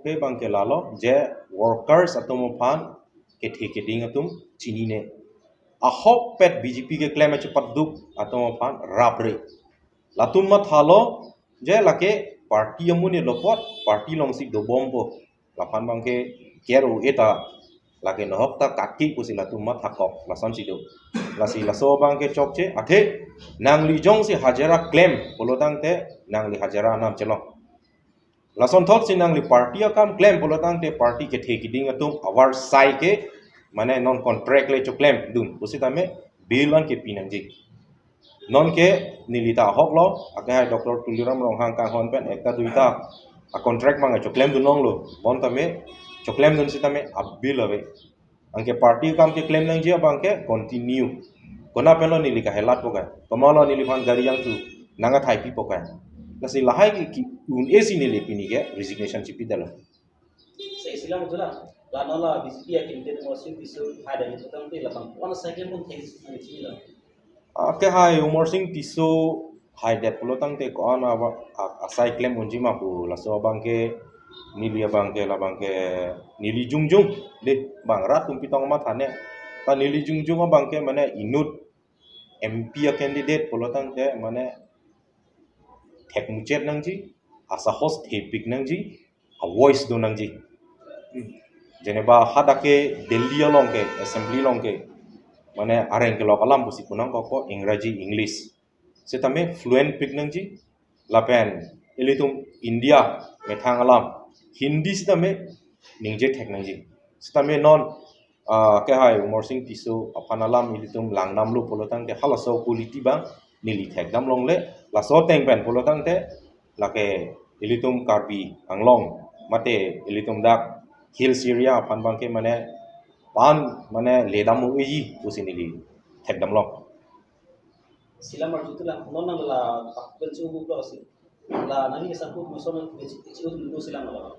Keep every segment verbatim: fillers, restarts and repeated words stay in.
ke abang ke lalo je workers atum aphan kethe keding atum chinine. Ahokpet B J P keklem achepaduk atum aphan rapre. Latum mathalo je lake party amonit lo apot party alongsi dobompo. Laphan abang ke kero eta lake nohok ta kaki pusi latum mathakok lasonsi do. Lasi laso abang ke chokche, athe nangli jongsi hajira klem pulo tangte nangli hajira anam chelong. Lasonthotsi nangli party akam klem pulo tangte party kethe keding atum avarsai ke mane non contract le choklemdun pusitame bill an kepi nangji. Nonke neli ta ahok lo, akehai Doctor Tuliram Ronghang kanghon pen ekta duita a contract abang choklemdun longlo. Bontame choklemdun sitame a bill ave. Anke party akam keklem nangji abang ke continue. Kona penlo neli kahelatpo ke? Komatlo neliphan gari yang chu nang athai pipo ke? Lasi lahai ke ki un-e si neli pini ke resignation chipidetlo. Sa isi lang itulah. Lano la B J P a candidate Umar Singh Tisso haidet pu tangte labang ko-an asai klem pon thek nang chini lo? Akehai Umar Singh Tisso haidet pulo tangte ko-an aba a- asai klem unji ma pu laso abang ke neli abang ke labang ke neli jongjong de bang rat tum pitong mathane ta neli jongjong abang ke mane inut M P a candidate pulo tangte mane thekmuchot nangji, asahos thepik nangji, a voice do nangji. Jeneba hadak ke Delhi along ke assembly along ke mane areng kelok alam pusi punangkok ko Ingraji English. Sitame fluent pik nangji lapen ilitum India methang alam Hindi sitame ningje thek nangji. Sitame non ah, akehai Umar Singh Tisso aphan alam ilitum langdamlo pulo tangte halaso quality abang neli thekdam longle, laso ateng pen pulo tangte lake ilitum Karbi Anglong mate ilitum dak hills area aphan abang ke mane pan mane ledam uji pusi neli thekdam long. Silam arju tulang, non nang la pakpen chu bu klose. La nangli sangkut moson ke chu chu silang lo.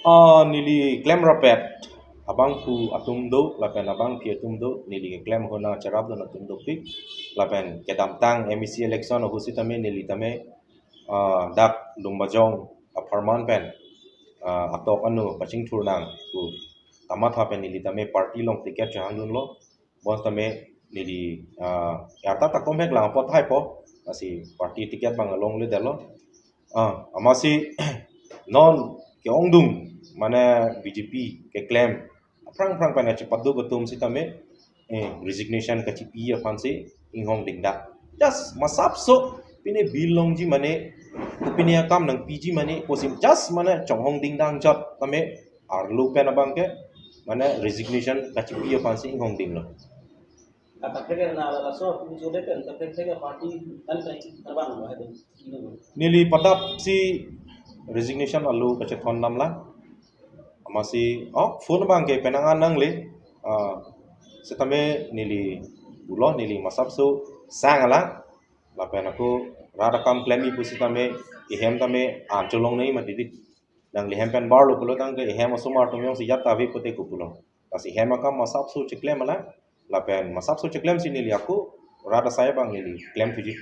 Ah, neli klem rapet abangphu atum do lapen abangpi atum do, neli keklem ahut nangcherapdun atum dopik lapen kedamtang M A C election ahut sitame neli tame ah, dak Lumbajong apharman pen ah, atok anu pachingthur nang pu kamatha pen neli tame party along ticket chehangdunlo. Bontame neli ah, arta ta komhek lang apot haipo, lasi party ticket abang alongledetlo. Ah, amatsi non ke-ongdung mane B J P keklem aphrang aphrang pen achepaduk atum sitame eh, resignation kachipi aphansi inghong dingdak. Just masapso pine bill longji mane, pine akam nangpiji mane pusi just mane chonghong dingdang jat tame arlo pen abang ke mane resignation kachipi aphansi inghong dinglo. Kaprek na laso pu jode pen kaprek ke party kan kan abang lo hai. Neli padap si resignation alo kachethondamlang. Amatsi oh phone abang ke penang an nangle ah, sitame neli pulo neli masapso sang alang lapen ako rat akam klemji pusitame ihem tame an cholong nei mati di. Nangli hem pen barlo pulo tangte ihem asomar atum jongsi jat ta ave pute ko pulo. Lasi hem akam masapso cheklem alang lapen masapso cheklemsi neli ako rat asai abang neli klemthuji.